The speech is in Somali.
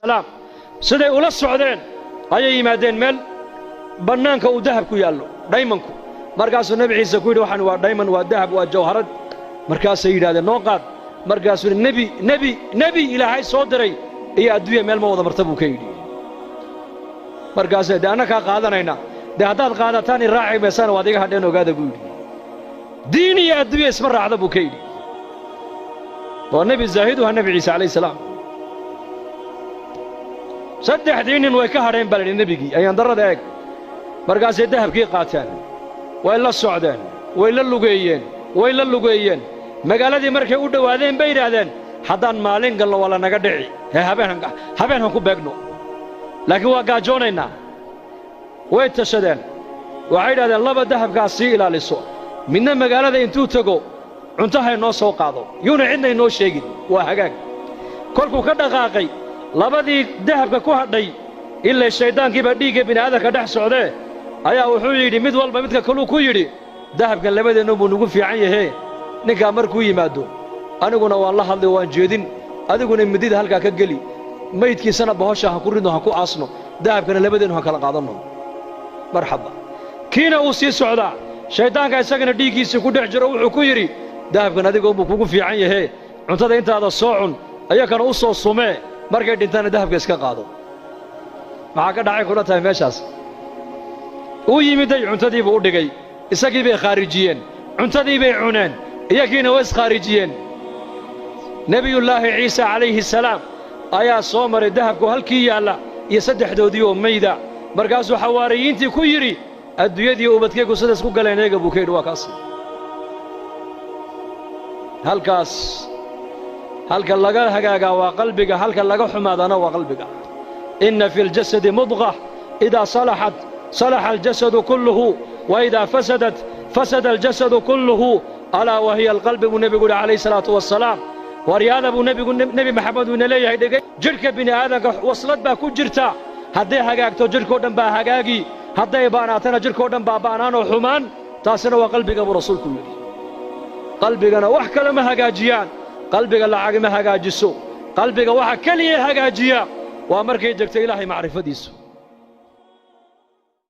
Salaam siday ula socdeen ayay yimaadeen meel bannaanka uu dahab ku yaallo, dhaymanku. Markaasuu Nebi Ciise ku yidhi, "Waxaan waa dhayman, waa dahab, waa jawharad." Markaasay yidhahdeen, "Noo qaad." Markaasuu yidhi, "Nebi Ilaahay soo diray iyo adduunya meel ma wada marta," buu ka yidhi. Markaasay, "Dee annakaa qaadanayna, dee haddaad qaadataan i raaci maysaan, waad iga hadheen, ogaada," buu yidhi. "Diin iyo adduunya isma raacda," buu ka yidhi. Waa nebi zaahiduha Nebi Ciise calayhi salaam. Saddexdii nin way ka hadheen baa la yidhi nebigii. Ayaan darrada eeg. Markaasay dahabkii qaateen, way la socdeen, way la lugeeyeen, way la lugeeyeen. Magaaladii markay u dhowaadeen bay yidhaahdeen, "Haddaan maalin galno waa la naga dhici, ee habeen han ku beegno, laakiin waa gaajoonaynaa." Way tashadeen. Waxay yidhahdeen, "Laba dahabkaas sii ilaaliso, midna magaalada intuu tego cunto hay noo soo qaado, yuuna cidna inoo sheegin." Waa hagaag. Kolkuu ka dhaqaaqay, labadii dahabka ku hadhay, ilaa shayddaankiibaa dhiigga bini'aadamka dhex socdee, ayaa wuxuu yidhi mid walba midka kaluu ku yidhi, "Dahabkan labadeennu buu nugu fiican yahee, ninkaa markuu yimaado aniguna waan la hadlay, waan jeedin, adiguna midida halkaa ka geli, maydkiisana bohosha han ku ridno, han ku aasno, dahabkana labadeennu han kala qaadanno." Marxaba. Kiina uu sii socdaa, shayddaanka isagana dhiiggiisii ku dhex jiro wuxuu ku yidhi, "Dahabkan adiga unbuu kugu fiican yahee, cuntada intaada soo cun, ayakana u soo sumee, markay dhintaana dahabka iska qaado." Maxaa ka dhacay kula tahay meeshaas? Uu yimiday, cuntadiibuu u dhigay, isagii bay khaarijiyeen, cuntadii bay cuneen, iyagiina way iskhaarijiyeen. Nebiyullaahi Ciise calayhi salaam ayaa soo maray dahabku halkii yaalla iyo saddexdoodii oo mayda. Markaasuu xawaariyiintii ku yidhi, "Adduunyadii ubadkaygu sidaas ku galeen eega," buu ka yidhi. Waa kaas halkaas. Halka laga hagaagaa waa qalbiga, halka laga xumaadana waa qalbiga. إن في الجسد مضغة إذا صلحت صلح الجسد كله وإذا فسدت فسد الجسد كله ألا وهي القلب, buu nebigu yidhi calayhi salaatu wasalaam. Waryaada, buu nebigu, Nebi Maxamed, uuna leeyahay, dhegay, jidhka bini aadamka waslad baa ku jirta. Hadday hagaagto jidhkao dhan baa hagaagi, hadday baanaatana jidhkao dhan baa baanaanoo xumaan. Taasina waa qalbiga, buu rasuulku yidhi. Qalbigana wax kale ma hagaajiyaan, qalbiga lacag ma hagaajiso. Qalbiga waxa keliya hagaajiya waa markay degto Ilaahay macrifadiisu.